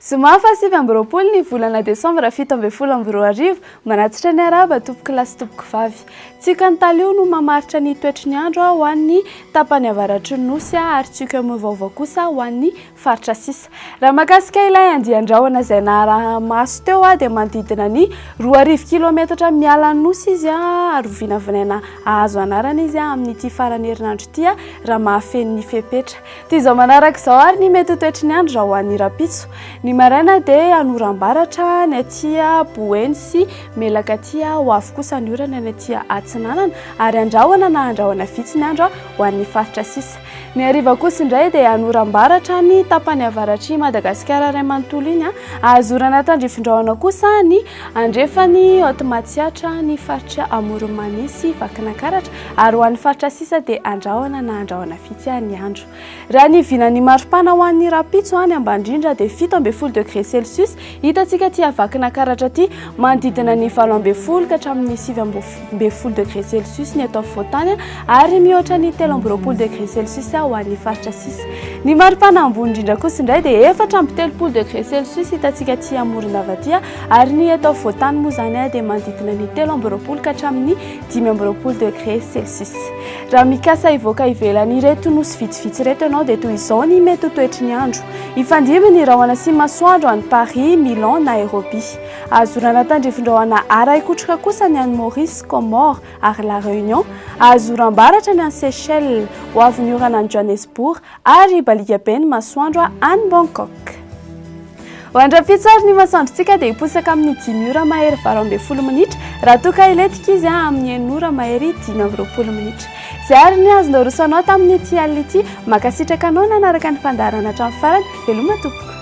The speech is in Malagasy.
Zoma faha 29 ny volana desambra 2017, manatitra ny arahaba tompokolahy sy tompokovavy. Tsioka ny talio no mamaritra ny toetry ny andro ho an'ny tapany avaratry ny Nosy ary tsioka miovaova kosa ho an'ny faritra sisa. Raha mahakasika ilay andian-drahona izay naharaha-maso teo dia manodidina ny 2000 kilometatra miala ny Nosy izy ary ho vinavinaina hahazo anarana izy amin'ity faran'ny herinandro ity raha mahafeno ny fepetra. Toy izao manaraka izao ary ny mety ho toetry ny andro raha ho an'ny rahampitso. Ny maraina dia hanoram-baratra ny aty Boeny sy Melaka aty, ho avy kosa ny orana ny aty Atsinanana ary andrahona na andrahona vitsy ny andro ho an'ny faritra sisa. Ny hariva kosa indray dia hanoram-baratra ny tapany avaratr'i Madagasikara iray manontolo iny. Ahazo orana tandrifindrahona kosa ny andrefan'i Haute Matsiatra, ny faritra Amoron'i Mania sy Vakinankaratra ary ho an'ny faritra sisa dia andrahona na andrahona vitsy ny andro. Raha ny vinan'ny maripana ho an'ny rahampitso any ambany indrindra dia 17 degré celsius, hitantsika aty Vakinankaratra aty, manodidina ny 18 ka hatramin'ny 19 degré celsius ny eto afovoan-tany ary mihoatra ny 23 degré celsius ho an'ny faritra sisa. Ny maripana ambony indrindra kosa indray dia 34 degré celsius hitantsika aty Morondava aty ary ny eto afovoan-tany moa izany dia manodidina ny 23 ka hatramin'ny 25 degré celsius. Raha mikasa hivoaka ivelan'ireto nosy vitsivitsy ireto ianao dia toy izao ny mety ho toetry ny andro. Hifandimby ny rahona sy masoandro any Paris, Milan, Nairobi. Azo orana tandrifin-drahona arahi-kotroka kosa ny any Maurice, Comores ary La Réunion. Azo oram-baratra ny any Seychelles. Ho avy ny orana any Johannesburg ary hibaliaka be ny masoandro any Bangkok. Ho an-drahampitso ary ny masoandrontsika dia hiposaka amin'ny dimy ora mahery 18 minitra, raha toa ka hilentika izy amin'ny enina ora mahery 25 minitra. Izay ary ny azo naroso anao tamin'ity alina ity. Mankasitraka anao nanaraka ny fandaharana hatramin'ny farany. Veloma tompoko.